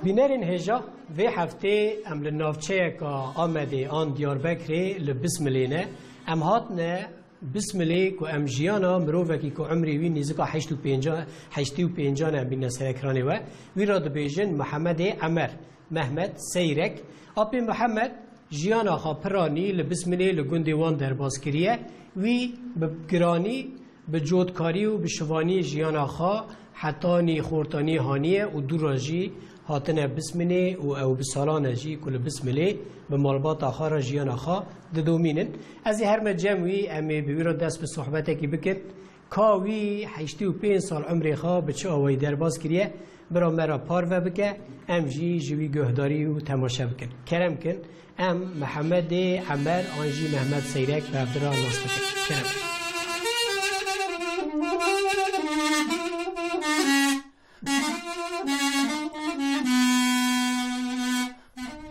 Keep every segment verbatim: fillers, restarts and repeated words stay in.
Bînerên hêja, vê heftê em li navçeyeka Amedê an Diyarbekirê li Bismilê ne. Em hatine Bismilê ku em jiyana mirovekî ku emrê wî nêzika heşt û pênc, heştê û pêncan e em bîne ser ekranê we. Wî re dibêjin Mihemedê Emer, Mehmet Seyrek. Apê Mihemed jiyana xwe piranî li Bismilê li gundê wan derbas kiriye. Wî bi giranî, bi cotkarî û bi şivanî jiyana xwe hetanî xortanî haniye û dû re jî hatine Bismilê û ew bi salan e jî ku li Bismilê bi malbata xwe re jiyana xwe didomînin. Ez ê herme cem wî, em ê bi wî re dest bi sohbetekî bikin. Ka wî heştê û pênc sal emrê xwe bi çi awayî derbas kiriye, bira me re parve bike, em jî ji wî guhdarî û temaşe bikin. Kerem kin, em Mihemedê Emer an jî Mehmet Seyrek bi hevdira nas bikin. Kerem kin.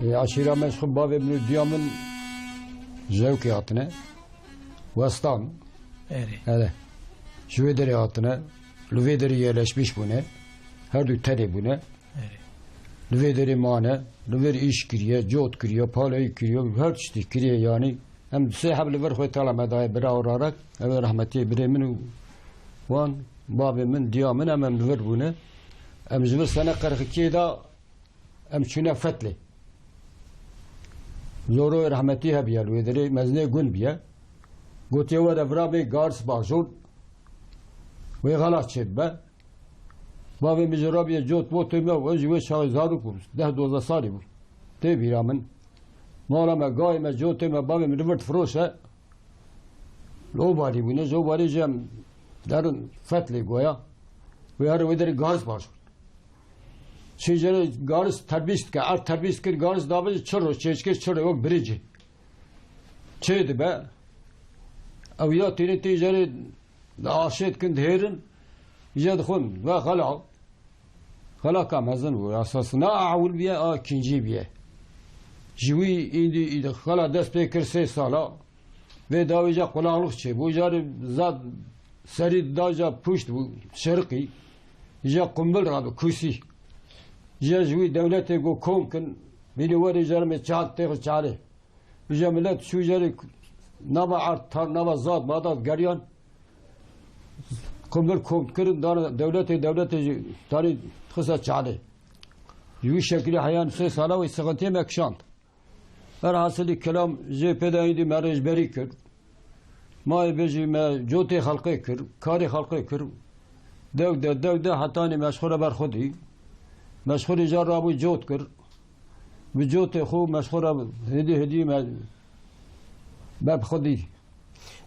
Ê, aşîra me ji xwe bavê min û diya min ji Ewkê hatine. Westan. Erê. Erê. Ji wê derê hatine. Li vê derê yerleşmiş bûne. Her du tenê bûne. Erê. Li vê derê mane. Li vir îş kiriye, cot kiriye, paleyî kiriye, her tiştî kiriye yanî. Em sê heb li vir xwe tala me daye bira û rarek. Ew rehmetiyê birê min û wan, bavê min, diya min, em, em li vir bûne. Em ji vir sene qirxikiyê de em çûne Fetlê. Zoroyê rehmetî hebiye li wê derê, mezinê gund biye. Gotiye, "Were vira bê Garis bajor, wê xelas çêbibe." Bavê min ji rabiye cot botê me û ji wê çaxê zarok bû, deh dozdeh salî bû. Tê bîra min. Mala me, gayê me, cotê me, bavê min li vir difiroşe. Li Obalî bûne, ji Obalî jî em derin Fetlê goya. Wê here wê derê Garis bajor. Çi jere garis terbîst ke, erd terbîst kir, garis dabe çi ro, çêçkir çi ro, wek birincî. Çê dibe, ew ya tînin tê jere di aşê dikin dihêrin, jê dixwin, ve xela. Xela ka mezin bû, esas na ewil biye, a ikincî biye. Ji wî îndî, îndî xela dest pê kir sê sala. Vê dawî ja qulaqlix çêbû, jarê zad serî da ja puşt bû, şerqî, ja qumbil rabi kusî. Ja ji wî dewletê got kom kin, bînî werê jar me çal têx çalê. Ja millet çû jarê nava erd tar, nava zad madat geriyan. Qumbil kom kirin, dana dewletê, dewletê jî tarî xisa çalê. Ji wî şekilî heyan sê sala wî sıkıntıya me kişand. Her hasilî kelam jê pê de êdî me rêjberî kir. Ma ê bêjî me cotê xelqê kir, karê xelqê kir. Dew de, dew de hetanî me ji xwe re berxwedî. Me ji xwe re car rabû cot kir. Bi cotê xwe me ji xwe re hêdî hêdî me berxwedî.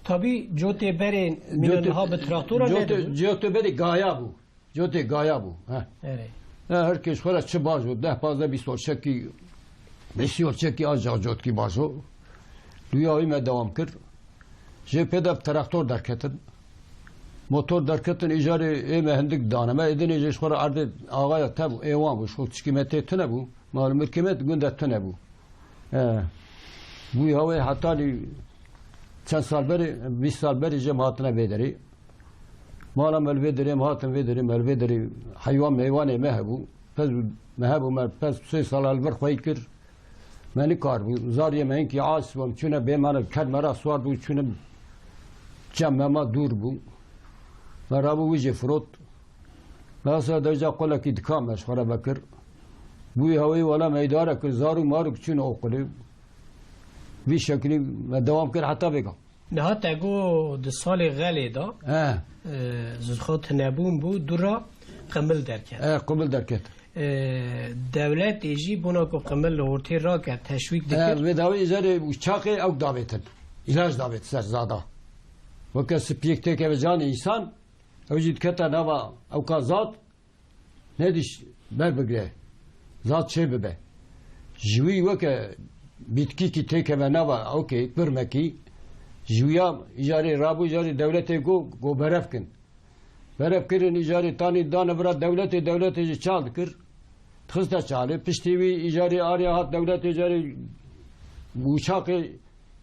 Tabî cotê berê mîna Cotê, niha bi traktora cotê, nedibû. Cotê berê gaya bû. Cotê gaya bû. He. Erê. He, her kes xwe re çi bajo, deh, pazdeh, bîst orçekî, bîst orçekî ancak cotkî bajo. Duya wî me dewam kir. Jê pê de bi traktor derketin. Motor derketin, îcarê ê me hindik dane. Me êdinê jê ji xwe re erdê axaya te bû, ê wan bû, ji xwe tişkî me tê tune bû. Malum mirkê me di gund de tune bû. He. Bûyî hewê hetanî çend sal berê, bîst sal berê jê me hatine vê derê. Mala me li vê derê, em hatin vê derê, me li vê derê heywan meywanê me hebû. Pez me hebû, me pez sê sala li vir xweyî kir. Me nikaribû. Zariyê me hinkî aciz bû, em çûne bê me re, ker me re siwar bû, çûne cem me ma dûr bû. Me rabû wî jê firot. Me asa dewica qolekî dika me ji xwe re vekir. Bûyî hewê wela me îdare kir, zarû marûk çûne oqilê. Vî şekilî me dewam kir heta vêga. Niha te got di salê xelê de, He. e, ji xwe tunebûn bû, dû re qimil derket. E, qimil derket. E, dewletê jî bona ku qimil li ortê raket, teşwîk He, dikir. Vê dawî îcarê û çaxê ew davêtin. Îlaç davêt ser zada. Weke spiyek têkeve canê însan, ew jî dikete nava ewka zad, nedîş ber bigre. Zad çê bibe. Ji wî weke bîtkîkî têkeve nava ewkê, birmekî, ji wî ya îcarê rabû, îcarê dewletê got, got beref kin. Beref kirin, îcarê tanî dane vira dewletê, dewletê jî çal dikir. Dixiste çalê. Piştî wî îcarê arya hat dewletê, îcarê uçaqê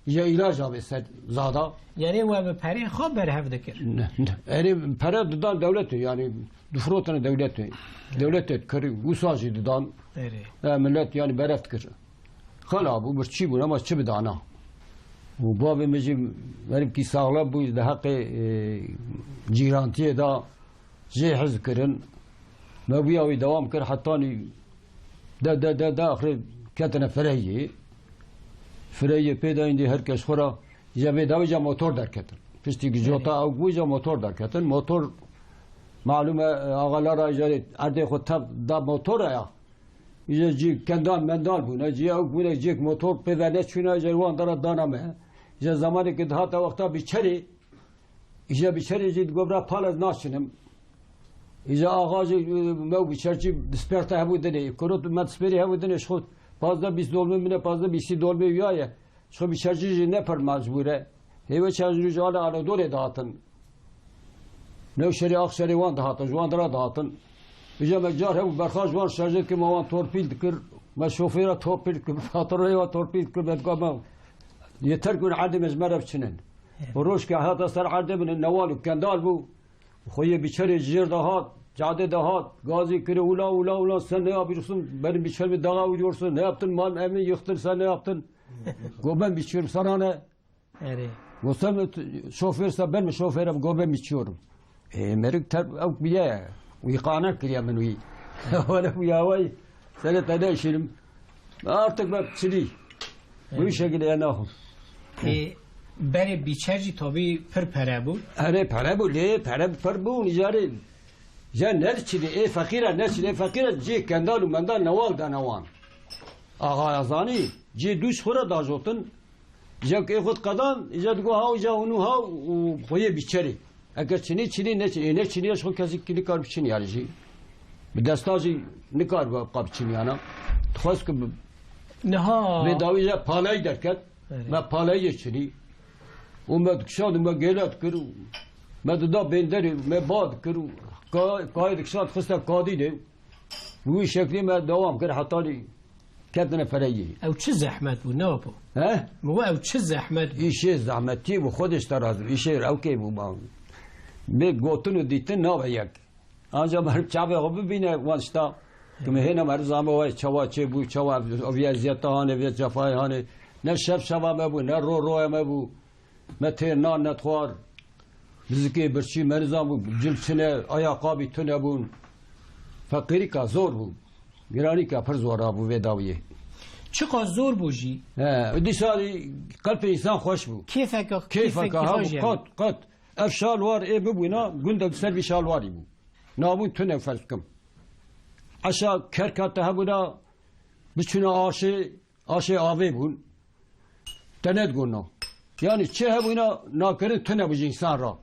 Ya îlaca bê ser zada. Yanî we bi perê xwe berhev dikir? Ne, ne. Erê pere didan dewletê, yanî difrotine dewletê. Dewletê dikir, wisa jî didan. Erê. E, millet yanî berhev dikir. Xela bû, birçî bûn, ama çi bidana? Û bavê min jî merivkî saxlem bû, di heqê, e, cîrantiyê de jê hez kirin. Me bûya wî dewam kir, hetanî de, de, de, de, axirê ketine Fireyê. Fireyê pê de îndî her kes xwe ra, îca vê dawî îca motor derketin. Piştî ku cota ew bû, îca motor derketin. Motor, malûm e, axalara îca erdê xwe tev da motora ya. Îca cî kendal mendal bûne, cî ew bûne, cîyek motor pê ve neçûne, îca wan dera dana me. Îca zemanê ku dihate wexta biçerê, Îja biçerê jî digot, "Bira pal ez naçinim." Îja axa jî, e, me û biçerçî disperta hebû dinê. Kurot me dispêrî hebû dinê, ji xwe pazdeh bîst dolmê min e, pazdeh bîstî dolmê wîya ye. Ji xwe biçerçî jî ne pir mecbûr e. Hêwe çend roj ale Anadolê dihatin. Newşerê Axşerê wan dihatin, ji wan dira dihatin. Îja me car hebû berxa ji wan şerjê dikir, me wan torpîl dikir. Me şofêra torpîl dikir, patroyê wan torpîl dikir, me digot, "Me yeter ku erdê me ji me re biçinin." Û roj ke hata ser erdê min newal û kendal bû. Xweyê biçerê ji jêr de hat, cadê de hat, gazî kire, ula, ula, ula, sen ne yapıyorsun? Benim biçerimi dağa vuruyorsun, ne yaptın? Mal evini yıktın, sen ne yaptın? Go ben biçiyorum, sana ne? Erê. Go sen mi t-, şoförse ben mi şoförüm? Go ben biçiyorum. E, merik ter, ew biye, wî qane kiriye min wî. Wele wî away, sene te ne işinim. Artık ben çili. Bu şekilde ya naxwe. Ê, berê bîçer jî tabî pir pere bû. Erê, pere bû, lê pere pir bû, nîjarê. Ya ne çinî, ê feqîre ne çinî, ê feqîre cê kendal û mendal newal dane wan. Axaya zanî, cê dûş xwe re dajotin. Îja ku ê xwe diqedan, îja digo ha, îja hûn û ha û xweyê bîçerê. Eger çinî, çinî, ne çinî, ne çinî, ji xwe kesî nikar biçin yani jî. Bi desta jî nikar bi, bi biçin yana. Dixwest ku bi-, Niha. Vê dawî jî palayî derket. Evet. Me palayî çinî. Û me dikişand û me gêle dikir û me dida bênderê, me ba dikir û ka-, kayê dikişand xiste kadî de. Bi wî şeklî me dewam kir hetanî ketine Fireyê. Ew çi zehmet bû, ne apo? He? Min got, ew çi zehmet bû? Îşê zehmetî bû, Xwedê ji te razî bû. Îşê ew kê bû, ma. Bê gotin û dîtin nabe yek. Anca meriv çavê xwe bibîne wan tişta. Ku min hêna meriv zame wayê çawa çê bû, çawa ev, ev eziyeta hane, ev cefayê hane. Ne şev şeva me bû, ne ro roya me bû. Me têr nan nedixwar. Bizikê birçî me nizan bû, cil çine, aya qabî tune bûn. Feqîrîka zor bû. Giranîka pir zor rabû vê dawiyê. Çiqas zor bû jî. He, dîsa qelpê însan xweş bû. Kêfeke, kêfeke kêfeke ha xweş bû, yani. Qet, qet. Ev şalwar ê bibûna, gundek ser vî şalwarî bû. Nabûn tune ferz kim. Eşa kerka te hebûna, biçûna aşê, Aşê avê bûn. Te nedgona. Yani çi hebûna nakirin tune bû ji însan ra.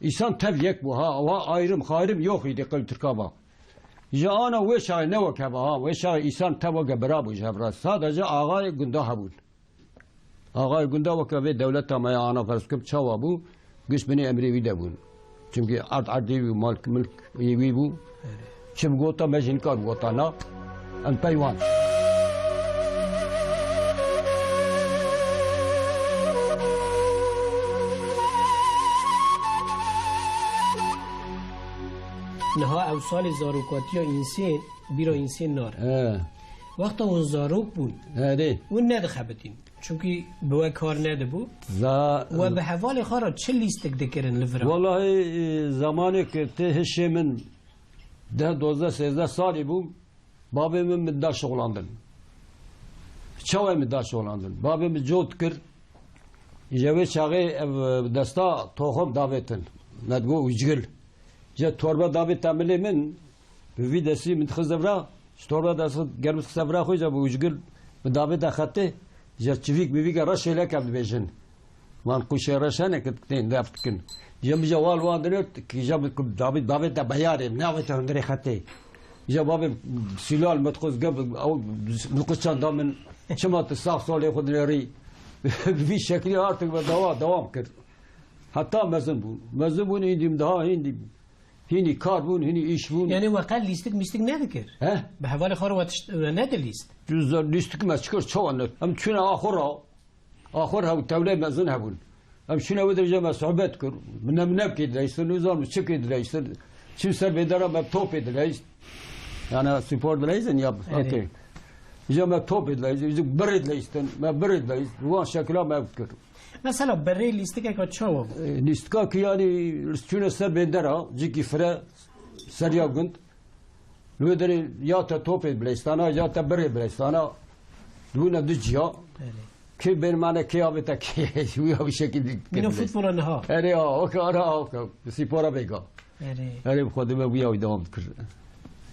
Însan tev yek bû ha. Wa ayrım xayrım yok idi qil Tirka ba. Ji ana wê çaxê ne wek heva ha. Wê çaxê însan tev weke bira bû ji hev ra. Sadece axayê gunda hebûn. Axayê gunda weke vê dewleta me ya ana ferz kim çawa bû? Giş binê emrê wî de bûn. Çimkî erd erdê wî, malk milk yê wî bû. Çi bigota me jî nikar bigota na. Em pey wan. Niha ew salê zarokatiya însên, bîra însên nare. He. Wexta hûn zarok bûn, Erê. hûn nedixebitîn. Çimkî bi we kar nedibû. Za- We bi hevalê xwe re çi lîstik dikirin li vira? Wallahî, e, zamanê ku tê hişê min deh, dozdeh, sêzdeh salî bûm, bavê min min da şixulandin. Çawa min da şixulandin? Bavê min cot kir, ji wê çaxê ev, e, desta toxim davêtin. Me digot ucgil. Ji torbe davêta milê min, bi vî destî min dixist vira, Ji torba dest ger min dixiste vira xwe, îca bi ucgil, bi davêta xetê, ji çivîk mivîka re şêleke em dibêjin. Wan qûşê reş hene ku tên def dikin. Îca min îca wal wan dinir, îca min ku davê, davêta beyarê, navêta hundirê xetê. Îca bavê sîlal min dixwest, gel, ew min quçan da min, çima tu sax solê xwe dinêrî? Bi vî şeklî artık me dewa, dewam kir. Heta mezin bûn. Mezin bûn, îndî min daha hîndî Hînî kar bûn, hînî îş bûn. Yani we qet lîstik mîstik nedikir? He? Bi hevalê xwe re we tişt, we nedilîst? Lîstik me çi kir, çawa ne? Em çûne a xwe re, axur hew tewlê mezin hebûn. Em çûne wê derê me sohbet kir. Min ne, min ne kê dileyistin, nizam çi kê dileyistin. Çim ser bêdera me topê dileyist. Yani spor dileyistin ya. Erê. Okey. Îca me topê dileyist, îca birê dileyistin, me birê dileyist. Wan şekila me kir. Mesela birê lîstikeka çawa bû? E, lîstika ki yani çûne ser bêdera, cikî fire, seriya gund. Li wê derê ya te topê bileystana, ya te birê bileystana. Dibûne du ciya. Erê. Kê bên mane, kê avête kê. Wî ya wî şekil dik. Mîna futbola niha. Erê, ha, oka, ara, oka. Spora vêga. Erê. Erê, bi xwe dime wî ya wî devam dikir.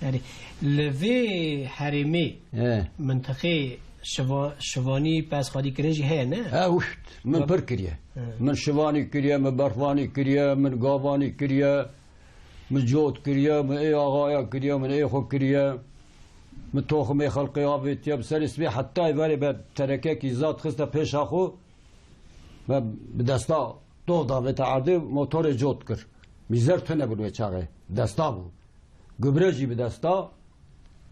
Erê. Li vê herêmê, He. mintiqê şiva-, şivanî pez xwedî kirin jî heye, ne? He, uşt. Min Wa- pir kiriye. He. Min şivanî kiriye, min berxvanî kiriye, min gavanî kiriye. Min cot kiriye, min ê axaya kiriye, min ê xwe kiriye. Min toximê xelqê avêtiye, bi serê sibê heta êvarê me terekekî zat xiste pêşa xwe. Me bi desta dov davête erdê, motorê cot kir. Mîzer tune bû wê çaxê. Desta bû. Gubre jî bi desta,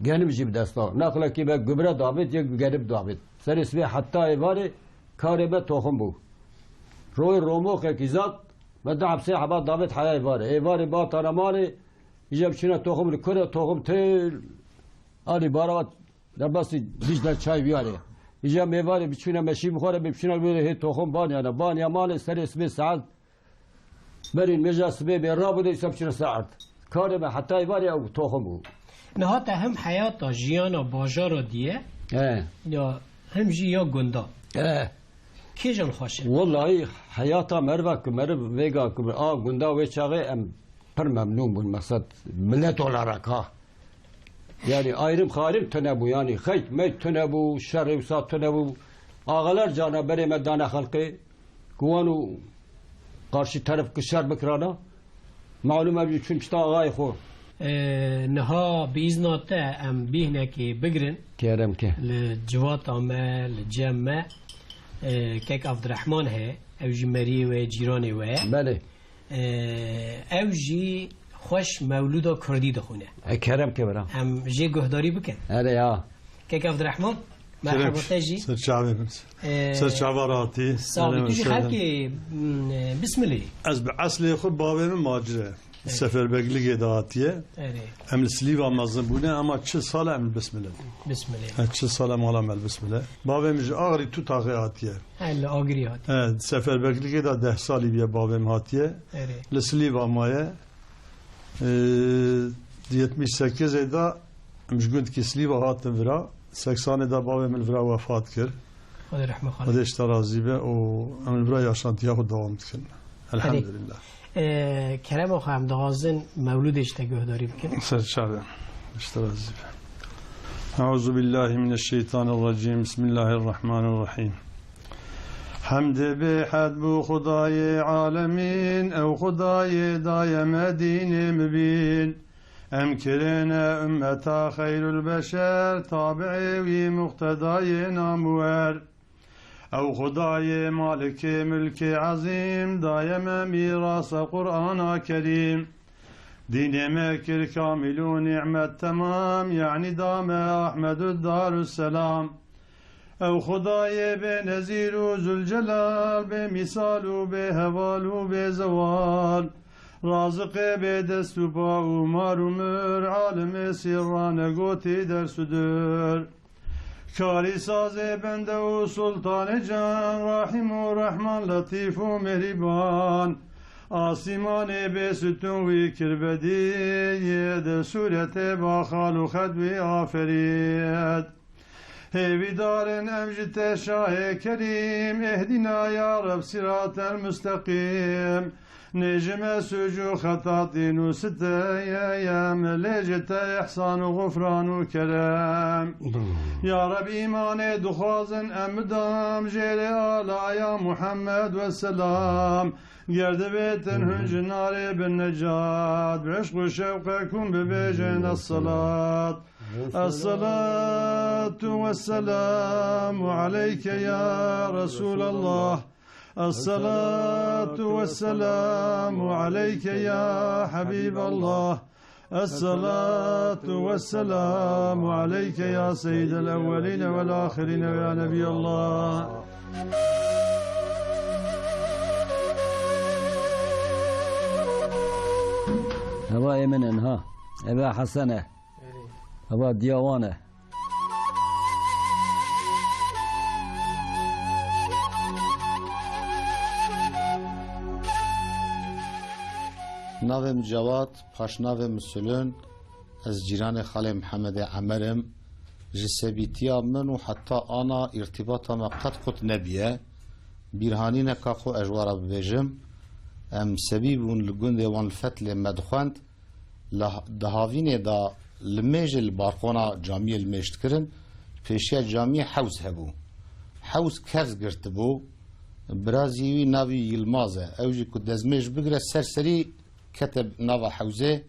genim jî bi desta. Nexlekî me gubre davêt, yek genim davêt. Serê sibê heta êvarê karê me toxim bû. Royê romoxekî zat, me du heb sê heba davêt heya êvarê. Êvarê batana malê, îca biçûne toxim li kure, toxim têl. Alî bara, debasî Dîcle çay biyarê. Îca mêvarê biçûne meşî bixware, bê biçûne wê hê toxim banyane. Banya malê serê sibê saet berî meja sibê bê rabûne, îsa biçûne ser erd. Karê me heta êvarê ew toxim bû. Niha te hem heyata jiyana bajara diye, He. ya hem jî ya gunda. He. Kêjan xweş e? Wellahî heyata meriva ku meriv vêga ku a gunda wê çaxê em pir memnûn bûn. Meqsed millet olarak ha. Yani ayrım xayrım tune bû. Yani xeyt meyt tune bû, şerê wisa tune bû. Ağalar cana berê me dane xelqê. Ku wan û qarşî teref ku şer bikirana. Malûm e, çûn pişta axayê xwe. E, niha bi îzna te em bîhnekê bigirin. Kerem ke. Li civata me, li cem me, e, kek Abdurrahman heye. Ew jî meriyê we, cîranê we ye. Belê. E, ew jî xweş mewlûda kurdî dixwîne. E, kerem ke bira. Em jê guhdarî bikin. Erê ya. Kek Abdurrahman, Kerem. merheba te jî. Ser çavê min. Ee, Ser çava re hatî. Sağ ol. Erê, Tu jî ser- xelkê, mm, e, Bismilê. Ez bi eslê xwe bavê min macir e. Evet. Seferbegligê de hatiye. Erê. Em li Silîva mezin bûne, ama çil sal em li Bismilê. Bismilê. He, çil sal em hala me li Bismilê. Bavê min ji Axrî Tutaxê hatiye. He, li Agirî hatiye. He, Seferbegligê de deh salî bûye bavê min hatiye. Erê. Li Silîva maye. Ee, yetmiş sekizê de em ji gundkî Silîva hatin vira. Seksanê de bavê min vira wefat kir. Xwedê rehme xalê. Xwedê ji te razî be û em li vira yaşantiya xwe dewam dikin. Erê. Elhamdülillah. Ee, kerema xwe em dixwazin mewlûdê ji te guhdarî bikin. Ser çavê. Ji te razî be. Euzu billahi mineşşeytanirracim. Bismillahirrahmanirrahim. Hemdê bêhed bû Xwedayê alemîn, ew Xwedayê daye me dînê mibîn. Em kirine ummeta xeyrul beşer, tabi'ê wî muqtedayê namwer. Ew Xwedayê malikê mulkê ezîm, daye me mîrasa Qur'ana Kerîm. Dînê me kir kamîl û nîmet temam, yanî da me Ahmed û Darusselam. Ew Xwedayê bê nezîr û Zülcelal, bê mîsal û bê heval û bê zewal. Raziqê bê dest û pa û mar û mir, alimê sirrane gotî ders û dir. Karîsazê bende û sultanê can, Rahîm û Rehman, Letîf û Mihriban. Asîmanê bê sütun wî kir bedî, yê di sûretê baxal û xet wî aferît. Hêvîdarin em ji te şahê kerîm, ehdîna ya Reb siratel musteqîm. Nêjime suc û xetatîn û siteyem, lê ji te ihsan û xufran û kerem. Ya Reb, îmanê dixwazin em bidam, jêrê alaya Muhammed ve selam. Ger divêtin hûn ji narê bin necat, bi eşq û şewqe kûn bibêjin esselat. Esselatu vesselamu aleyke ya Resulallah. Esselatu vesselamu aleyke ya Habiballah. Esselatu vesselamu aleyke ya seyyidel evveline vel ahirine ve ya Nebiyallah. Ê min in ha. Eve Hesen e. Eva diya wan e. Navê min Cewad, paşnavê min Sulun. Ez cîranê Xalê Mihemedê Emer im. Ji sebîtiya min û heta ana îrtîbata me qet qut nebûye. Bîrhanîneka xwe ez ji we re bibêjim. Em sebî bûn li gundê wan li Fetlê me dixwend. Li ha-, di havînê de limêjê li barqona camiyê limêj dikirin. Pêşiya camiyê hewz hebû. Hewz kevz girtibû. Birazî wî navî Yilmaz e. Ew jî ku dezmêj bigire ser serî kete nava hewzê.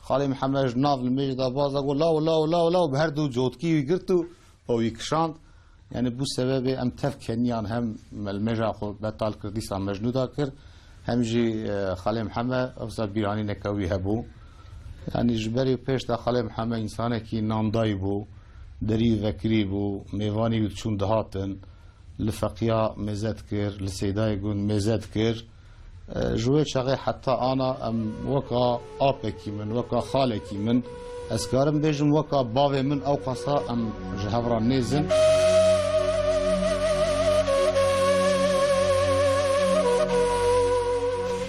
Xalê Mihemed ji nav limêjê de baz da got, "Law, law, law, law," bi her du cotkî wî girt û û wî kişand. Yanî bû sebebê em tev keniyan hem me limêja xwe betal kir, dîsa Mecnû da kir, hem jî, e, Xalê Mihemed, ewsa bîranîneke wî hebû. Yanî ji berî pêş de Xalê Mihemed însanekî nandayî bû, derî wî vekirî bû, mêvanî wî diçûn dihatin, li Feqiya mêze dikir, li Seydayê Gund mêze dikir. E, ji wê çaxê heta ana em weka apekî min, weka xalekî min, ez karim bêjim weka bavê min, ew qasa em ji hev re nêz in.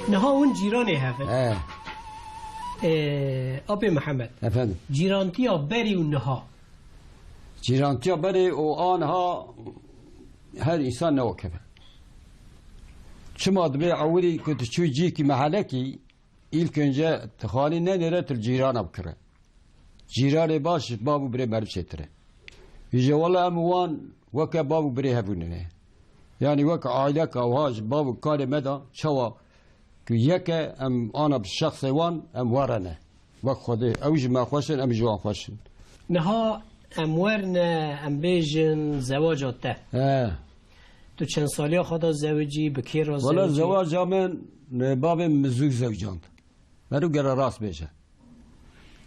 Niha hûn cîranê hev in. He. Ee, Apê Mihemed. Efendim? Cîrantiya berî û niha. Cîrantiya berê û a niha her însan ne wek hev e. Çima dibê ewilî ku tu çûyî cîkî mehelekî, ilk önce tu xalî nenêre tu li cîrana bikire. Cîranê baş ji bav û birê meriv çêtir e. Îje wela em wan weke bav û birê hebûne ne. Yanî weke aîleka wiha ji bav û kalê me de çawa ku yek e, em ana bi şexsê wan, em were ne. Wek Xwedê, ew ji me xweş in, em ji wan xweş in. Niha em werne, em bêjin zewaca te. He. Tu çend saliya xwe da zewicî, bi kê re zewicî? Wela zewaca min, e, bavê min zû zewicand. Meriv gere rast bêje.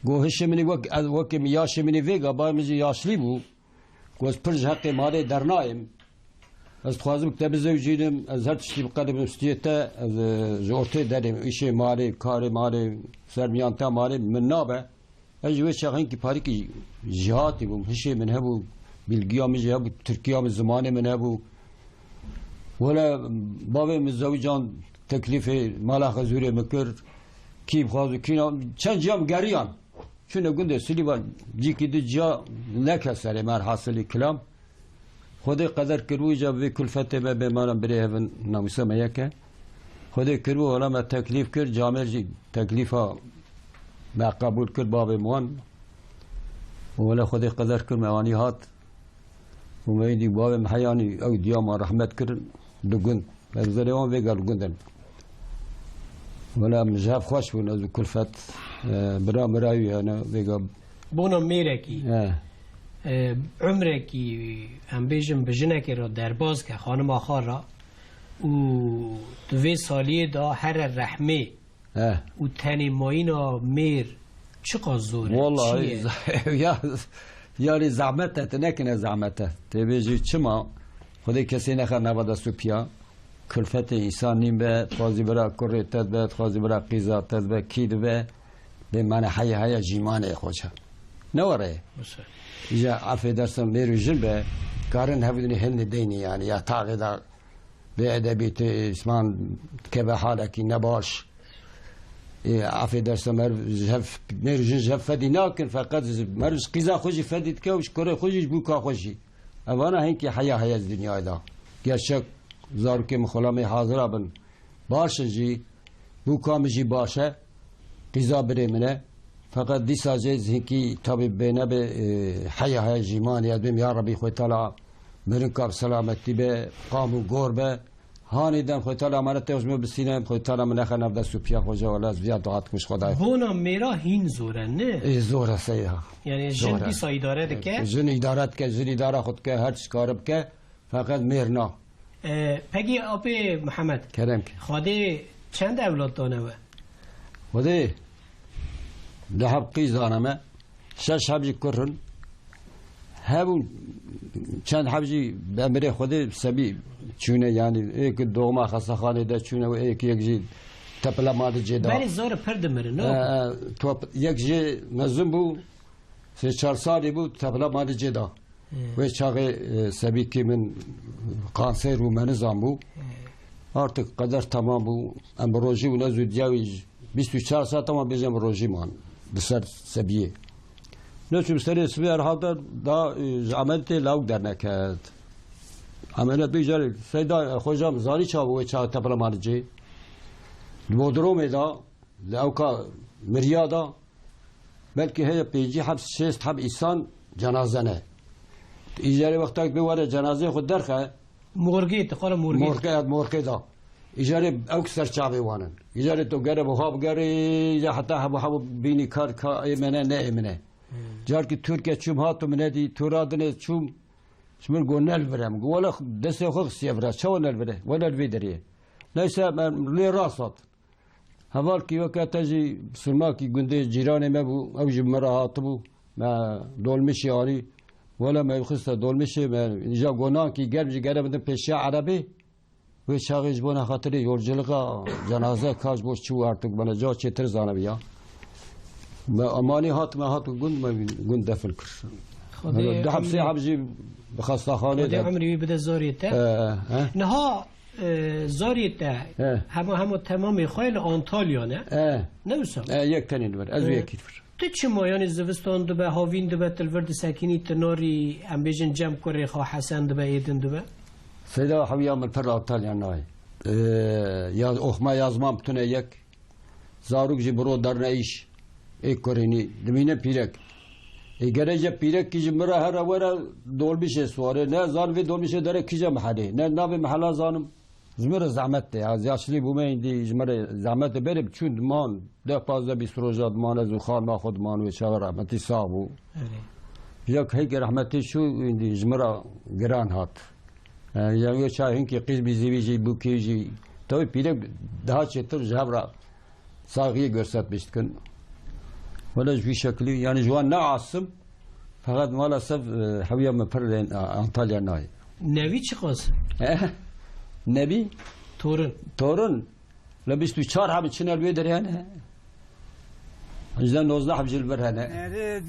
Go hişê min ê wek, wekê min, yaşê min ê vêga, bavê min jî yaşlî bû. Ku ez pir ji heqê malê dernayêm. Ez dixwazim ku te bizewicînim, ez her tiştî bi qelibim stiyê te, ez, e, ji ortê derêm, îşê malê, karê malê, sermiyanta malê min nabe. Ez ji wê çaxê hinkî parîkî jêhatî bûm, hişê min hebû, bilgiya min jî hebû, tirkiya min, zimanê min hebû. Wele bavê min zewican teklîfê mala Xezûrê min kir, kî bixwaz û kî na, çend ciya min geriyan. Çûne gundê Silîvan, cîkî di ciya neke serê me, her hasilî kilam. Xwedê qeder kiribû îca bi vê kulfetê me bê me re birê hevin, namûsa me yek e. Xwedê kiribû, wela me teklîf kir, camêr jî teklîfa me qebûl kir, bavê min wan. Û wela Xwedê qeder kir, me anî hat. Û me îdî bavê min heyanî ew diya me rehmet kirin, di gund. Bergzerê wan vêga li gund in. Wela em ji hev xweş bûn, ez û Kulfet, e, bira mira wî hene, vêga. Bona mêrekî, He. e, umrekî, em bêjin bi jinekê re derbaz ke, xanima xwe re, û di vê saliyê de here rehmê He. û tenê mayîna mêr çiqas zor e, Wallahî çi ye? za-, ya, yanî zehmet e, tu nekine zehmet e. Tê bêjî çima? Xwedê kesê nexe nava dest û piya. Kulfetê însan nîn be, dixwazî bira kurê te dibe, dixwazî bira qîza te dibe, kî dibe. Lê mane heye heye jî mane ye xoca. Ne were ye. Wisa. Îja afê dersa mêr û jin be, karin hevdinê hindê deynî yanî, ya taxê da bê edebî tê, îsman keve halekî nebaş. Ê, afê dersa meriv ji hev, mêr û jin ji hev fedî nakin, feqet ji meriv ji qîza xwe jî fedî dike û ji kurê xwe jî, ji bûka xwe jî. Evana hinkî heya heye di dinyayê de. Gerçek zarokê min xulamê hazira bin. Baş in jî, bûka min jî baş e. Qîza birê min e. Feqet dîsa jê hinkî tabî bê nebe, e, heya heya jî manî ez bêm ya Rebî Xwê Teala mirinka bi selametî be, qam û gor be. Hanê dem Xwê Teala emanetê xwe ji min bisîne, Xwê Teala min nexe nav dest û piya xwe, ja wela ez viya dua dikim ji Xwedayê xwe. Bona mêra hîn zor e, ne? Ê, zor e seyda. Yani jin Zor e. dîsa îdare dike? Jin îdare dike, jin îdara xwe dike, her tişt kare bike, feqet mêr na. E, pekî apê Mihemed, Kerem ke. Xwedê çend ewlad dane we? Xwedê du heb qîz dane me. Şeş heb jî kur in. Hebûn çend heb jî bi emirê Xwedê sebî çûne, yanî êk doğma xestaxanê de çûne û êk yek jî Tepila Malicê da. Berê zor pir dimirin, no? E, e, top, yek jê mezin bû, sê çar salî bû, tepila Malicê da. He. Wê çaxê, e, sebîkî min kanser bû, me nizan bû. He. Artık qeder tamam bû. Em bi rojî û ne zû diya wî bîst û çar saet, tamam bêjin bi rojî man. Bi ser sebiyê. Ne çûm serê sibê herhalde da, e, ji emeliyatê lawik derneket. Emeliyat bî carê, Seyda, e, xocam, zanî çawa wê çaxê tepila Malicê? Li Bodromê da, li ewka miriya da, belkî heye pêncî heb, şêst heb îsan cenaze ne. Îcarê wextek bê were cenazeyê xwe derxe, Morgê, te qala morgê. Morgê, morgê da. Îcarê ew ki ser çavê wan in. Îcarê to gere buha bigerê, ya heta hebo hebo bînî kar ka ê me ne, ne ê min e. Hmm. Carkî Tirkiye çûm hatim ne dî, Tura dinê çûm, ji min got ne li vir e. Min got, wele destê xwe xistiye vira, çawa ne li vir e? Wele li vê derê ye. Neyse, em lê rast hat. Hevalkî weke te jî Silmakî gundê cîranê me bû, ew jî bi min re hatibû. Me dolmişê anî. Wele me xiste dolmişê me, îja gonankî germ jî gere bidin pêşiya erebê. Wê çaxê ji bona xatirê yolciliqa cenaze ka ji bo çi û artık bana ca çêtir zanabiya. Me amanî hat, me hat gund, me gund defil kir. Xwedê Hele du heb sê emrî heb jî bi xestaxanê Xwedê de. Emrî wî bide zorê te. Ee, he? Niha, e, zorê te He. Hema hema temamê xwe li Antalya ne? He. Ne wisa? He, yek tenê li vir. Ez He. Yekî li vir. Tu çima, yani, zivistan dibe, havîn dibe, tu li vir disekînî, tu narî, em bêjin, cem kurê xwe Hesen dibe, êdin dibe? Seyda hewiya min pir Antalya nayê. Ee, ya, oxma yazmam tune yek. Zarok jî biro derne îş. Ê kurênî. Dimîne pîrek. Ê gerece pîrekî ji min re here were dolbîşê sware. Ne zan vê dolbîşê dere kîje mehele. Ne navê mehela zanim. Ji min re zehmet de ya. Ez yaşlî bûme, îndî ji min re zehmet de berê biçûn diman. Deh pazdeh bîst roja diman ez û xanima xwe diman wê çawa rehmetî sax bû. Erê. Ya heyke rehmetî çû, îndî ji min re giran hat. E, ya wê çawa hinkî qîz bî zîvî jî bûkî jî. Tewê pîrek daha çêtir ji hev re saxiyê görsetmiş dikin. Wele ji vî şeklî, yani ji wan ne asim, feqet maalesef, e, hewiya me pir lê, a, Antalya nayê. Nevî çiqas? Eh, Nevî? Torun. Torun. Le bîst û çar heb çine li wê derê hene. Ji nozdeh heb jî li vir hene. Nêrê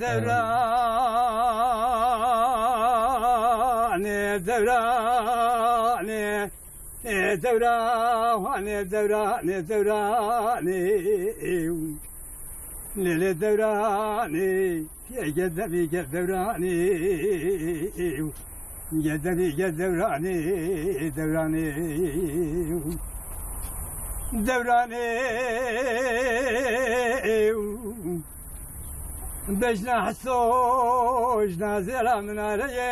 Zewranê, Zewranê, ê Zewranê, Zewranê, Zewranê, Nêrê Zewranê. Ye gezelî gel Zewranê, gezelî gel Zewranê, Zewranê, Zewranê. Bejna Heso, jna zêla minareyê.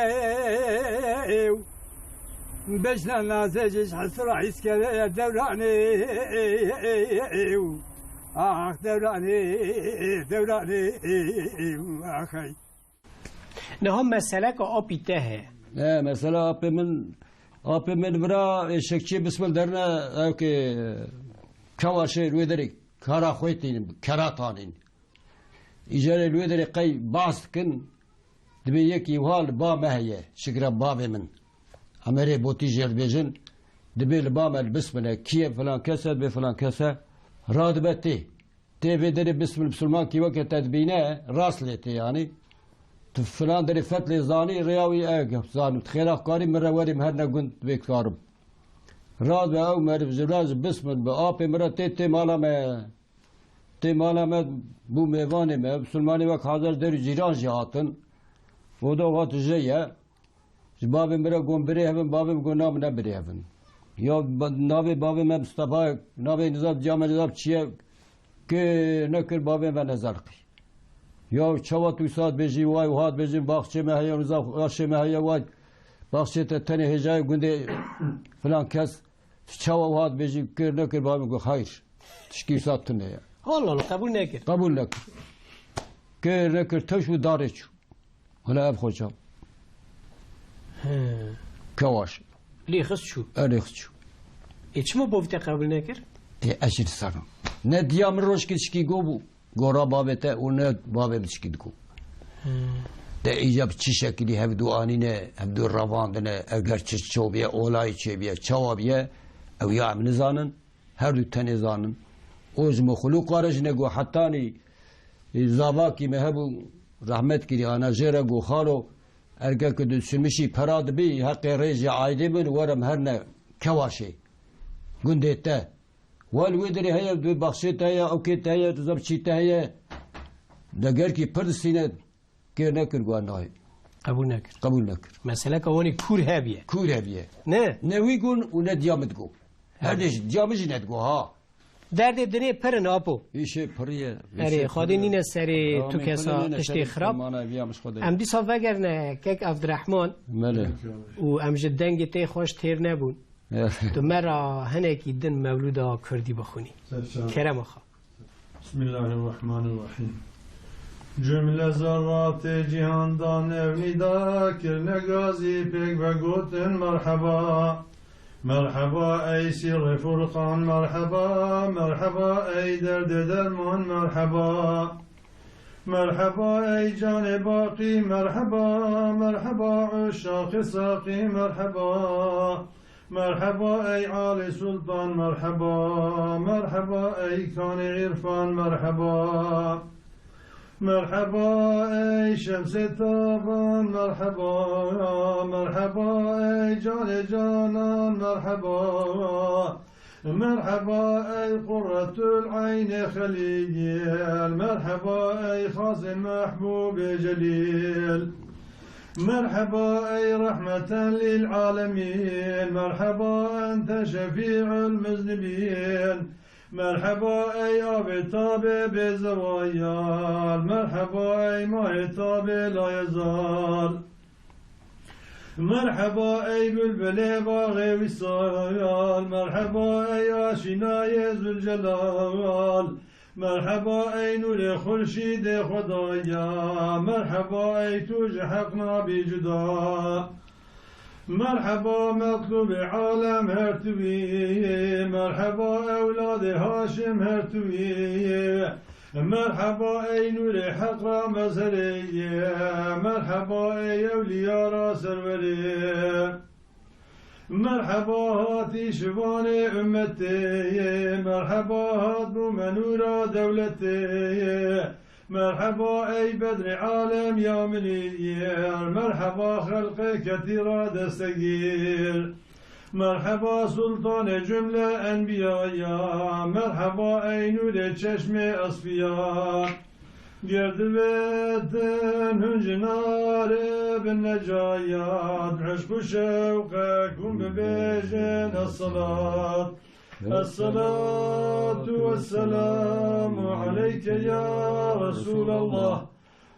Bejna nazê ji Heso ra îskele Zewranê. Ah Zewranê, Zewranê, axay. Niha meseleka apî te heye. He, mesela apê min, apê min vira êşekçiyê Bismil derine, ew ki Kewaşê li wê derê kara xwe tînin, kera tanîn. Îcarê li wê derê qey bas dikin, dibê yekî wiha li ba me heye, şikira bavê min. Emerê Botî jê dibêjin, dibê li ba me li Bismil e, kî ye filan kes e, dibê filan kes e, radibe tê. Tê vê derê Bismil, Bisilmankî weke te dibîne, rast lê tê yanî. Tu filan derê fetlê zanî, rêya wî ew e, zanim. Tu xêra xkarî min re werî min her ne gund vê karim. Rast be ew meriv ji vira ji Bismil bi apê min re tê, tê mala me. Tê mala me bû mêvanê me. Bisilmanê wek hazir der û cîran jî hatin. Oda hat je ye. Ji bavê min re got, birê hevin, bavê min got, na min ne birê hevin. Ya ba-, navê bavê me Mistefa ye, navê nizam, ciya me nizam çi ye, kir nekir bavê me nezerqî. Ya çawa tu saet bêjî, way wiha dibêjin, baxçê me heye, nizam, aşê me heye, way baxçê te tenê hêjayê gundê filan kes, tu çawa wiha dibêjî, kir nekir bavê min got, hayır, tişkî wisa tune ye. Allah Allah, qebûl nekir. Qebûl nekir. Kir nekir, teş û darê çû. Wela ev xoca. He. Kewaş. Lê xist çû. Erê xist çû. Ê, çima bavê te qebûl nekir? Ê, ez jî dizanim. Ne diya min rojkê tişkî go bû. Gora bavê te û ne bavê min tişkî digo. He. De îca bi çi şekilî hevdû anîne, hevdû revandine, eger çi ço biye, olayî çê biye, çawa biye, ew ya em nizanin. Her du tenê zanin. O ji mexlûqa re jî nego hetanî, e, zavakî me hebû, rehmet kirî ana jê re go, xalo, erge ku tu sirmişî pera dibî, heqê rêjê aîdê min, werim herne Kewaşê, gundê te. Wal wê derê heye, wê baxçê te heye, ewkê te heye, tu zeb çî te heye. Degerkî pir distîne, kêr nekir, got nayê. Qebûl nekir. Qebûl nekir. Meseleka wanî kûr hebiye. Kûr hebiye. Ne? Ne wî gon û ne diya min digo. Her Evet. dê diya min jî nedigo ha. Derdê dinê pir in apo. Îşê piriye. Erê, Xwedê nîne serê tu kesa tiştê xirab. Em dîsa vegerine kek Evdirehman. Mele. Û em ji dengê te xweş têr nebûn. Tu me ra hinekî din mewlûda kurdî bixwînî. Ser çav. Kerema xwe. بسم الله الرحمن الرحيم. Cumle zerratê cîhan da newnî da, kirine gazî pêk vegotin merheba. Merheba ey sîrê Furqan, merheba, merheba ey derdê derman, merheba. Merheba ey canê baqî, merheba, merheba uşaqê saqî, merheba. Merheba ey Alî Sultan, merheba, merheba ey kanê îrfan, merheba. Merheba ey şemsê tavan, merheba, merheba ey canê canan, merheba. Merheba ey qurretul eynê xelîl, merheba ey xasê mehbûbê celîl. Merheba ey rehmeten lil alemîn, merheba ente şefî'ul muznibîn. Merheba ey avê tabê bêzewayal, merheba ey mahê tabê layezal. Merheba ey bilbilê baxê wîsal, merheba ey aşînayê Zülcelal. Merheba ey nûrê xurşîdê Xwedaya, merheba ey tu ji heq nabî cuda. Merheba metlûbê alem her tu bî, merheba ewladê Haşim her tu bî. Merheba ey nûrê heq ra mezherê ye, merheba ey ewliya ra serwerê. Merheba hatî şivanê ummetê, merheba hat bû me nûra dewletê. Merheba ey bedrê alem ya min î, merheba xelqê ketî ra destegîr. Merheba sultanê cumle enbiya ya, merheba ey nûrê çeşmê esfiya. Ger divêtin hûn ji narê bin necayat, bi hişq û şewqek hûn bibêjin esselat. Esselatu wesselamu aleyke ya Resûlallah.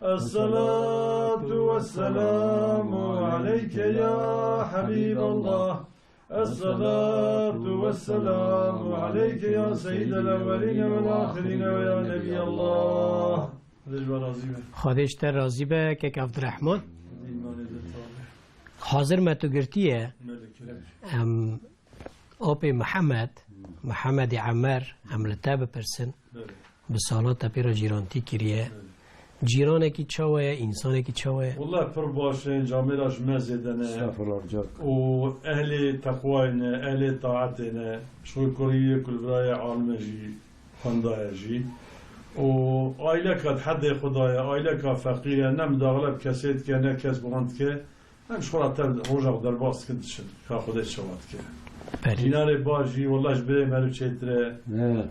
Esselatu wesselamu aleyke ya Habîballah. Esselatu wesselamu aleyke ya seyyidel ewwelîne vel ahirîne ve ya nebiyallah. Xwedê ji we razî be. Xwedê ji te razî be, kek Evdirehman. Îmanê de tabe. Hazir me tu girtiye. Melekê. Em apê Mihemed, Mihemedê Emer, em li te bipirsin. Belê. Bi sala te pê re cîrantî kiriye. Belê. Cîranekî çawa ye, însanekî çawa ye? Wele pir baş e, camêra ji me zêde ne. Estexfirullah, car. Û ehlê teqwayê ne, ehlê taetê ne. Ji xwe kurî yê ku li virayê alime jî xwendaye jî. Û aîleka di hedê xwe de ye, aîleka feqîr e, ne midaxile bi kesê dike, ne kes bi wan dike. Em ji xwe re tev roja xwe derbas dikin diçin. Ka Xwedê çawa dike. Belê. Cînarê baş jî wela ji birê meriv çêtir e. He.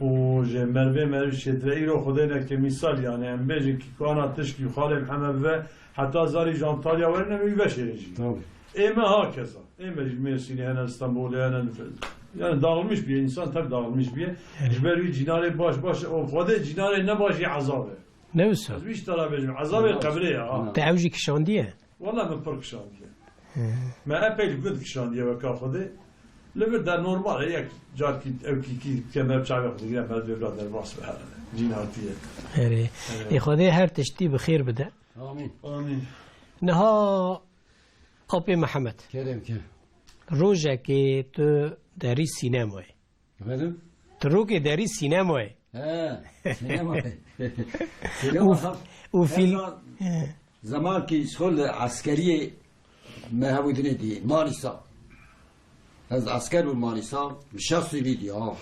Û ji merivê meriv çêtir e. Îro Xwedê neke mîsal yani. Em bêjin ki ku ana tişkî xalê Mihemed ve heta zarî ji Antalya werin em wî veşêrin jî. Tabii. Ê me ha keza. Ê me ji Mêrsînê hene, li Stenbolê hene. Yani dağılmış bîye. Însan tev dağılmış bîye. Evet. Ji ber wî cînarê baş baş. O Xwedê cînarê ne baş jî ezab e. Ne wisa? Ez wî ji te re bêjim. Ezabê qebrê ye ha. Te ew jî kişandiye? Wela min pir kişandiye. He. Me epey li gund kişandiye weka Xwedê. Li vir de normal e, yek carkî ew kîkî dike, me çavê xwe digire, me dê bila derbas be herhalde. Cîn hatiye. Erê. Erê. Ê Xwedê her tiştî bi xêr bide. Amîn. Amîn. Niha apê Mihemed. Kerem ke. Rojekê tu derî sînemayê. Efendim? Tu rokê derî sînemayê. He, sînemayê. Sînema Û, ha-, û fîl-, her zaman, he, zemankî ji xwe li eskeriyê me hebû dinê dî, Manîsa. Ez esker bûm Manîsa, bi şeş sivî dî, ha.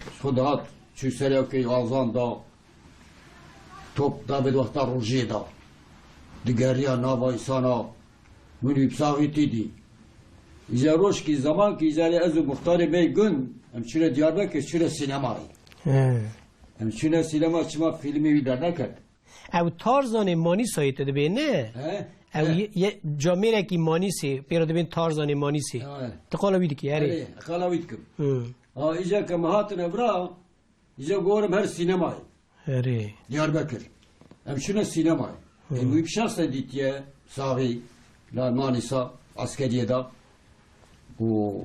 Ji xwe dihat. Çû serê wekî azan da, top da bi wexta rojê da. Digeriya nava îsana, min wî bi saxî tî dî. Îze rojkî, zemankî îze lê ez û muxtarê bey gund, em çûne Diyarbekir, çûne sînemayê. He. Em çûne sînema, çima fîlmê wî derneket. Ew Tarzanê Manîsayê tu dibê, ne? He? Ew He. ye, ye, camêrekî Manîsê, pê re dibên Tarzanê Manîsê. He. Tu qala wî dikî, erê. Erê, qala wî dikim. Hı. Ha, îca ke me hatine vira, îca gorim her sînemayê. Erê. Diyarbekir. Em çûne sînemayê. Hı. Em wî bi şexse dîtiye, saxî, la Manîsa, eskeriyê da. Û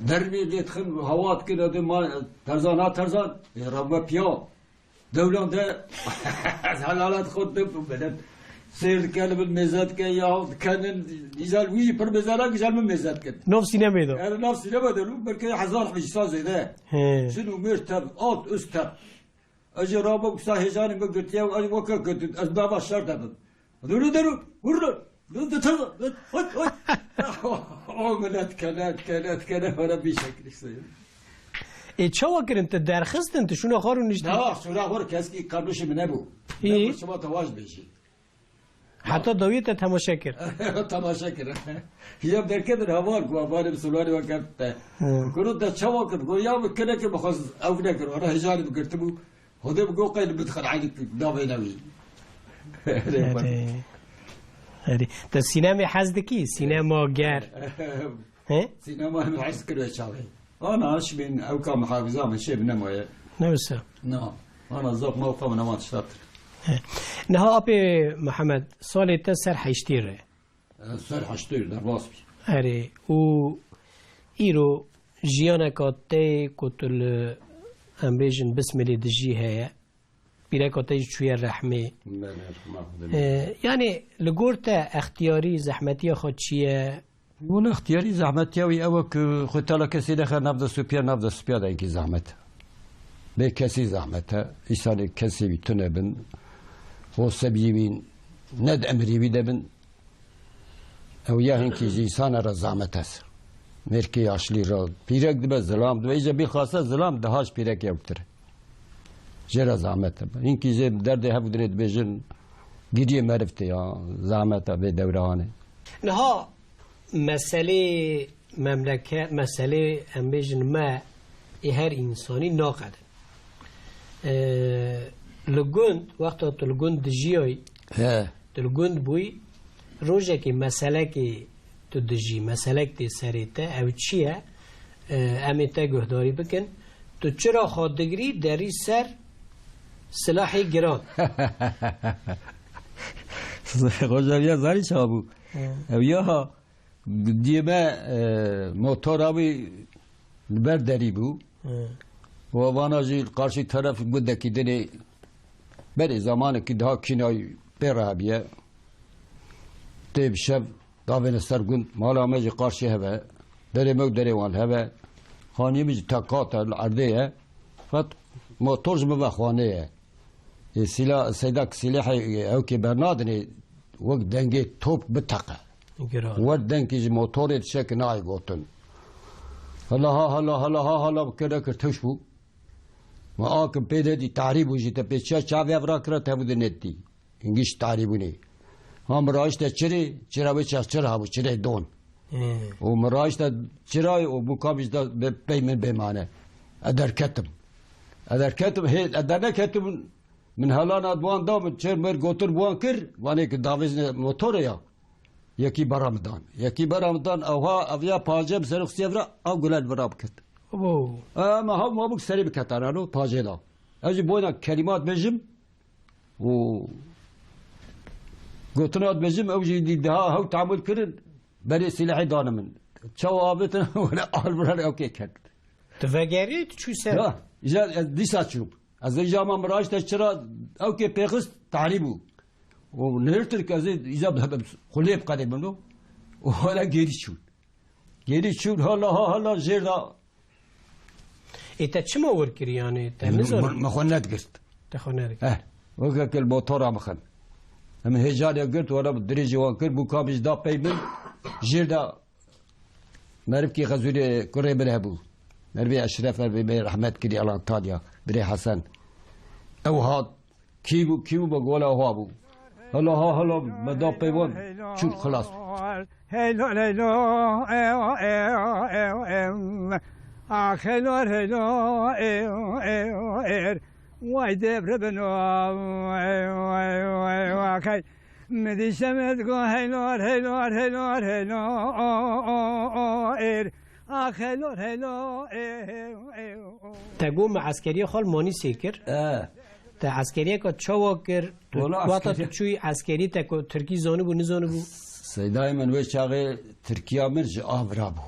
dervî lê dixin, hewa dikin, ê ma-, Terzan, ha Terzan, ê, rewme piya. Dewlan de, ez helalet xwe de bû, belet. Seyr dike, li min mêze dike, ya dikenin, îzel wî jî pir mêze nake, îzel min mêze dikin. Nav sînemê de. Ere nav sînema de, lû belkî hezar hemî sa zêde. He. Jin û mêr tev, alt, üst tev. Ez jî rabûm, kisa hêjanê min girtiye û ez weke girtin, ez nava şer de bim. Duru, duru, vurun. Duru, duru, duru, hut, hut. O millet kene, kene, kene, bana bir şekil işte. E, çawa kirin, tu derxistin, tu şûna xwe rûniştî? Na, şûna xwe keskî kardeşim nebû. Î. Nebû, şima te vaj bêjî. Heta dawiyê te temaşe kir. Temaşe kir. Ya derketin heval ku hevalê bi Silwanê we kevt te. Hı. Kuru te çawa kir? Go ya bi kine kir, bixwaz ew nekir. Wara hejalê bi girtibû. Hodê bi go qey li bidxin eynik davêne wî. Erê. Erê. Te sînemê hez dikî? Sînema ger. He? Sînema min hez kir wê çaxê. Ana şibên ew ka muhafiza min şê bi nemaye. Ne wisa? Na. Ana zaf mewqa min ewan tiştatir. He. Niha apê Mihemed, salê te ser heştê re. E, ser heştê re derbas bî. Erê. Û îro jiyaneka te ku tu li, em bêjin, bismilê dijî heye. Pîreka te jî çûye rehmê. Belê, rehma Xwedê. E, yanî li gor te extiyarî, zehmetiya xwe çi ye? Wele extiyarî, zehmetiya wî ew e ku xwe tala kesê nexe nav de supiya, nav de supiya de hinkî zehmet. Bê kesî zehmet e. Îsanê kesê wî tune bin. Xwe sebiyê wî ne di emirî wî de bin. Ew ya hinkî ji însana re zehmet e. Mêrkê yaşlî re pîrek dibe, zilam dibe. Îca bîlxasa zilam daha ji pîrekê ewktir e. Jê re zehmet e. Hinkî jê derdê hev û dinê dibêjin, giriyê meriv tê ya, zehmet e vê dewre anê. Niha meselê memleket, meselê em bêjin me ê her însanî naqedin. Ee, li gund, wexta tu li gund dijiyayî, He. Tu li gund bûyî, rojekê meselekê tu dijî, meselek tê serê te, ew çi ye? Ee, em ê te guhdarî bikin. Tu çira xwe digrî, derî ser silahê giran? Roja ya zarî çawa bû? He. Ew ya Diyê me, e, motora wî li ber derî bû. Hı. Û vana jî li qarşî teref gundekî dinê berê zamanekî daha kînayî pê re hebiye. Tê bi şev davêne ser gund. Mala me jî qarşî hev e. Derê me û derê wan li hev e. Xaniyê min jî teqat e, li erdê ye. Feqet motor ji min ve xanê ye. Ê sîla-, seyda ki sîlehê ewkê bernadinê, wek dengê top biteqe. Giran. Wer dengkî ji motorê dişe ki nayê gotin. Hala ha, hala, hala ha, hala bi kere kir tewş bû. Ma akim pê de dî tarî bû jî te pê çiya çavê ev rakira te bû de net dî. Hingî ji tarî bûnê. Ha min raşte çirê, çira wê çax çira bû, çirê don. He. Û min raşte çirayê û bû kamî ji da be-, pey min bê mane. Ez derketim. Ez derketim, hê, ez derneketim, min helana di wan da, min çêr mêr gotin bi wan kir, wanê ki davêjine motorê ya. Yekî bera min dan. Yekî bera min dan, ewha, ev ya pace bi ser xisiye vira, ew gule li vira bikit. Abo. Ema hew ma bik serê biketana no, pacê da. Ez jî boyna kelîmat bêjim, û gotina dibêjim, ew jî dî daha hew tehamul kirin, berê sîlehê dane min. Çawa avêtin, wele albiran ew kê ket. Tu vegerî, tu çû ser? Ya, îja ez dîsa çûm. Ez îja ma min raşte çira ew kê pêxist, tarî bû. Û nêrtir ke ez îja xulê bi qedê min o. Û wele gêrî çûn. Gêrî çûn, hala, ha, hala jêr da. Ê te çima wir kir yanî? Te Min, nizanî? min, min xwe nedigirt. Te xwe nedigirt. Eh, weke kil motora mixin. Em hêjariya girt, wala dirêjî wan kir, bû ka min ji da pey min, jêr da merivkî xezûrê kurê min hebû. Merivê Eşref, merivê me rehmet kirî Antalya. Birê Hesen. Ew hat. Kî bû, kî bû, me gola wa bû. Hela ha, hela, me da peyvan, çûn xilas bû. Heylo, heylo, ew, ew, ew, ew. Ah, heylo, heylo, ew, ew, ew. Vay devribin, ew, ew, ew, ew, akay. Mi dîşe me digo, heylo, heylo, heylo, heylo, o, o, o, er. Ah, heylo, heylo, ew, ew, ew. Te got me eskeriyê xwe li Manîsê kir. E. Te eskeriyeka çawa kir? Tu Wala wexta tu eskeriyê çûyî eskerî te ku tirkî zanibû, nizanibû? Seydayê min wê çaxê tirkiya min ji a vira bû.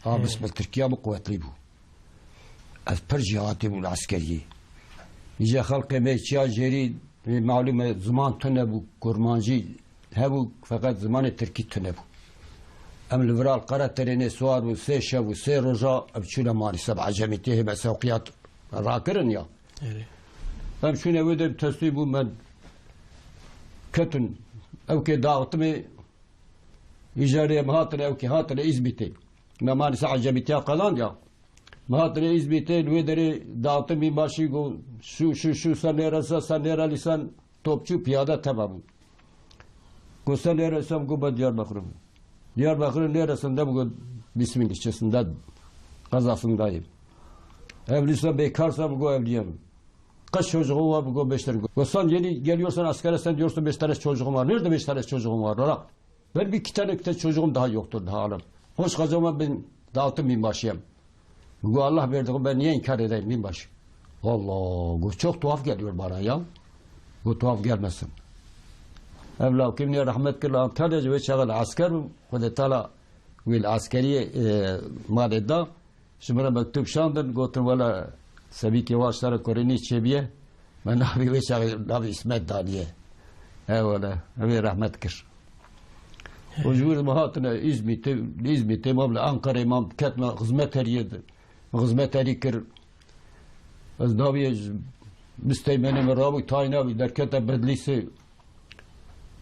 A He. Bismil tirkiya min quwetlî bû. Ez pir jêhatî bûm li eskeriyê. Îca xelkê me çiya jêrî, malûm e, ziman tune bû, kurmancî hebû, feqet zimanê tirkî tune bû. Em li vira li Qereterênê siwar bûn, sê şev û sê roja em çûne Manîsa, bi ecemîtiyê hê me sewqiyat rakirin ya. Erê. Em çûne wê de teslîm bûn, me ketin ewkê daxtimê, îjarê em hatine, ewkê hatine Îzmîtê. Me Manîsa ecemîtiya qeland ya. Me hatine Îzmîtê, li wê derê daxtim bînbaşî got, şû, şû, şû, sen nêre, sen, sen nêre, lîsen topçu piyade teva bû. Got, sen nêre, sen got, ben Diyarbakır'ım. Diyarbakır'ın neresinde bû, got, Bismillah ilçesinde, kazasındayım. Evliysen bêkar sen bû, evliyim. Kaç çocuğun var bû, got, beş tane. Got, sen yeni geliyorsan askere, sen diyorsun beş tane çocuğum var. Nerede beş tane çocuğum var? Bırak. Ben bir iki tane, iki tane çocuğum daha yoktur daha alım. Hoş kazanma ben dağıttım binbaşıyım. Bu Allah verdi, ben niye inkar edeyim binbaşı? Allah, bu çok tuhaf geliyor bana ya. Bu tuhaf gelmesin. Evla kim niye rahmet kir Antalya ve çağıl asker, Xwedê Teala wil askeriye, e, malê da. Ji min re mektûb şandin, gotin, wela Sebîkê wan ji te re kurînî çêbûye, me navê wê çaxê navê Îsmet daniye. He wele, ew ê rehmet kir. Û ji wir me hatine Îzmîtê, li Îzmîtê mam li Ankarayê mam ketme xizmeteriyê de. Min xizmeterî kir. Ez navê Misteymênê min rabû, tayîna wî derkete Bedlîsê.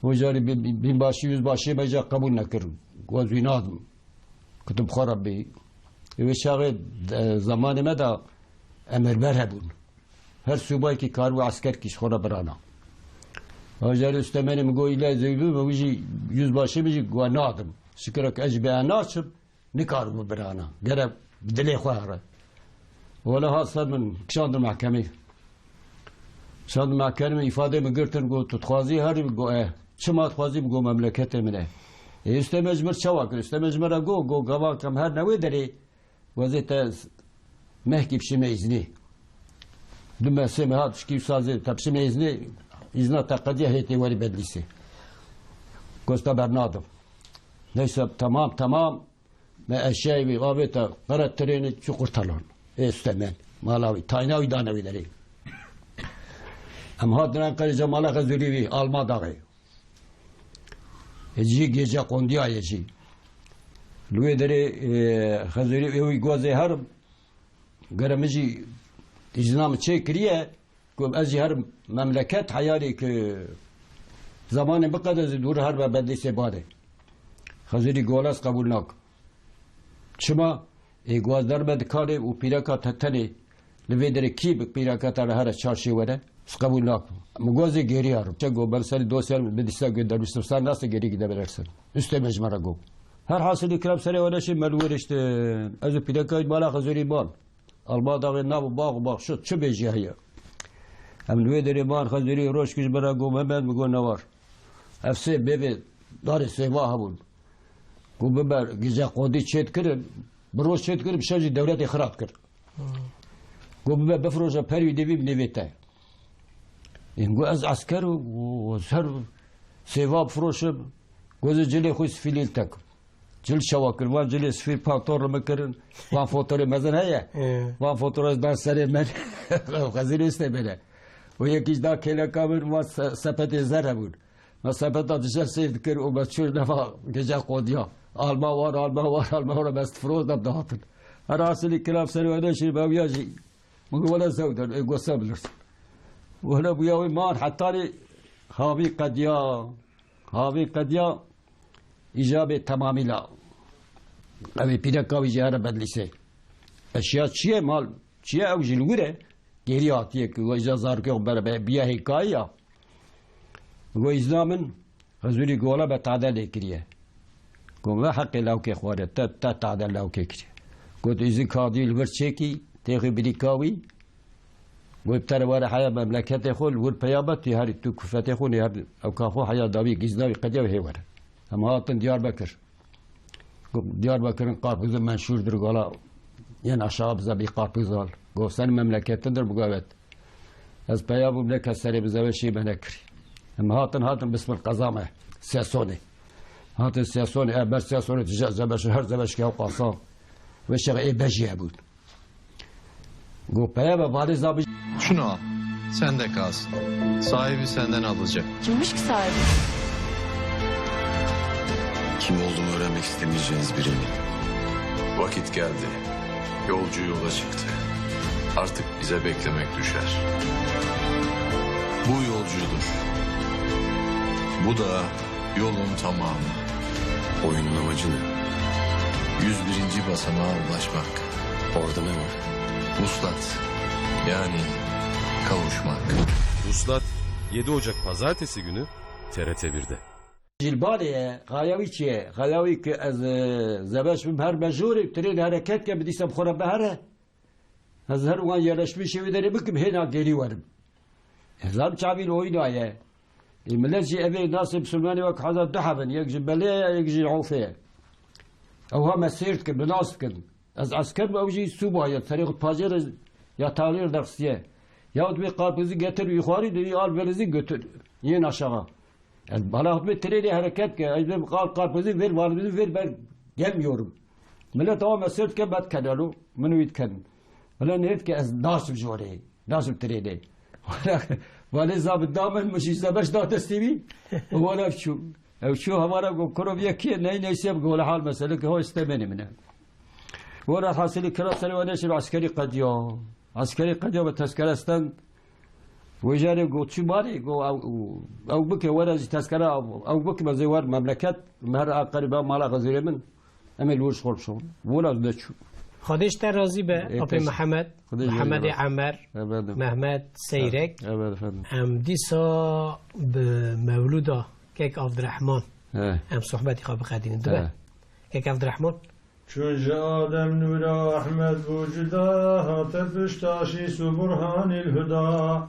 Û carî bin-, bin-, binbaşî, yüzbaşî me jî qebûl nekir. Got, ez wî nadim. Kutib xwe re bî. Wê çaxê, e, zemanê me de emirber hebûn. Her subayekî karibû eskerkî ji xwe re birana. Hajarê Üstemenê min got, île ez ê bibim, wî jî yüzbaşê min jî got, nadim. Şikirek ez jî bê naçim, nikaribû birana. Gere bi dilê xwe here. Wele hat ser min, kişandin mehkemê. Şand mehkemê îfadê min girtin, got, tu dixwazî herî? Got, e. Çima dixwazî? Got, memleketê min e. Ê, Üstemen ji min çawa kir? Üstemen ji min re got, got, gava kem her newê derê, wezê te mehkî bişîme îznî. Du meh, sê meh hat, şikî sazê, te bişîme îznî, îzna te qediya hêtê werî Bedlîsê. Got, te bernadim. Neyse, tamam, tamam. Me eşyayê wî avête Qereterênê çû Qurtalan. Ê Üstemen. Mala wî. Tayna wî dane wî derê. Em hatin Enqerê cemala Xezûrî wî, Alma daxê. Ê jî gêce qondiya ye jî. Li wê derê, e, Xezûrî ê wî gozê herim. Gere min jî îzna min çê kiriye. Ku ez jî her memleket heyalê ki zamanê biqede zî dûr her be Bedlîsê bade. Xezirî golas qebûl nak. Çima? Ê goz derbe dikanê û pîreka te tenê li vê derê kî bi pîreka te re here çarşê were? Ez qebûl nakim. Min got zî gêriya rim. Çe got ben serî dosya min dîsa got dervîstim. Sen nasıl geri gidebilirsin? Üstê me ji me re got. Her hasilî kiram serê were şî me li wir işte. Ez û pîreka mala Xezirî ban. Alma daxê nav û bax û baxşo çi bêjî heye? Em li wê derê man Xezirî roj kir ji me re got Mehmet, min got ne war. Ev sê bêvê darê sêva hebûn. Got biber gije qodî çêt kirin, bi roj çêt kirin, bi şev jî dewletê xirab kir. Hmm. Got bibe bifroşe perwî devî bi nêvê te. Ên got ez esker û, û ser sêva bifroşim. Got ez cilê xwe sifîlî li te kim. Cil çawa kir? Van cilê sifîr pantolon min kirin. Van fotorê mezin heye. Ee. Van fotorê dan serê min. Xezîrê Üstemenê. Û yekî ji da kêleka min van se-, sepetê zer hebûn. Me sepeta dije sêr dikir û me çûr neva gece qodiya. Alma war, alma war, alma war, me sifroz da dihatin. Her hasilî kiram serê wene jî me wiya jî. Min got wele zewden, ê got se bilirsin. Wele bûya wî man hetanî havî qediya. Havî qediya. Îcabê temamî la. Ew ê pîreka wî jî here Bedlîsê. Eşya çi ye mal? Çi ye ew jî li wir e? Êrî hatiye ku îja zarokê xwe bere be, biya hêkayî ya. Go îzna min, Xizûrî gola be tade lê kiriye. Go ve heqê lawkê xware, te, te tade lawkê kiriye. Got, îzin kadî li vir çêkî, têxî birîka wî. Got, bi te re were heya memleketê xwe, li wir peya be, tu herî tu kufetê xwe, nê her ewka xwe heya dawî gîzna wî qediya wî hê were. Em hatin Diyarbekir. Diyarbekir'in karpuzun menşurdur, gola yên aşağı bize bir karpuz al. Go sen memleketindir, bu evet. Ez peya bûm, ne kes serê bize ve şey me nekir. Em hatin, hatin bismil qeza me. Sesonê. Hatin sesonê, e, ber sesonê tije zebeş, her zebeş ke qasa. Ve şex ê bejiye bûn. Go peye ve valiza bi- Şunu al. Sende kalsın. Sahibi senden alacak. Kimmiş ki sahibi? Kim olduğunu öğrenmek istemeyeceğiniz birini. Vakit geldi. Yolcu yola çıktı. Artık bize beklemek düşer. Bu yolcudur. Bu da yolun tamamı. Oyunun amacı ne? Yüz birinci basamağa ulaşmak. Orada ne var? Vuslat. Yani kavuşmak. Vuslat, yedi Ocak Pazartesi günü T R T birde. Jilbalê ye, xayawî çi ye? Xayawî ki ez, e, zebeş bim her bejorê, tirêl hereket ke bidîsem xwe re behere. Ez her wan yerleşmişê wî derê bikim, hêna gêrî werim. Ez zam çavî li oyna ye. Ê, millet jî evê nasê misilmanê wek heza du hebin, yek ji Belê ye, yek ji Ofê ye. Ewha me sêr dikin, bi nas dikin. Ez esker me, ew jî suba ye, serê xwe pajê re ya talî re derxistiye. Ya dibê karpuzî getir wî xwarî, dibê al verizî götür. Yên aşağı. Ez bala xwe tirêlê hereket ke, ez dibê al karpuzî ver, valibizî ver, ben gelmiyorum. Millet ama me sêr dike, ben kenelo, min wî diken. Millet ne dike ez naçim ji orê. Naçim tirênê. Wala, wala zabit da min, min jî zebeş da destê wî. Wala çû. Ew çû hevara go, kuro vîye kî ye, ney neyse, go wala hal mesele ke ho istemenê min e. Wala hasilî kira serê we neşir eskerî qediya. Eskerî qediya ve tezkere stend. Wê jê re go çi barê, go ew, ew bike, were jî tezkere ew, ew bike, me zê wer memleket, me her a qerîba mala Xizirê min. Em ê li wir ji xwe bişon. Wila ez neçû. Xwedê ji te razî be, Ê, apê kes-, Mihemed, Xwedê ji we Mihemedê razî be. Emer, Evet, efendim. Mehmet Seyrek. Evet, efendim. Em dîsa bi mewlûda Kek Abdurrahman He. em sohbetî xwe biqedînin. Dibe? He. Kek Abdurrahman. Çûn ji Adem nûra Ehmed bû cuda, hate pişta şîs û burhanî huda.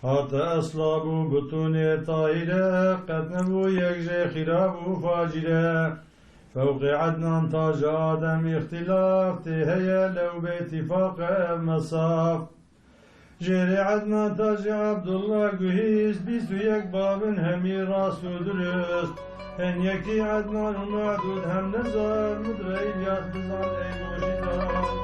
Hate esla bû bitûnê tahîre, qet nebû yek jê xîrab û facîre. Fewqê Ednan ta ji Adem îxtîlaf tê heye, lew bê tîfaq ev mesaf. Jêrê Ednan ta ji Ebdullah guhîst, bîst û yek bavin hemî rast û dirust. Hin yekî Ednan û Me'dûd hem nezar, Mudra Îlyas bizan ey goşî dan.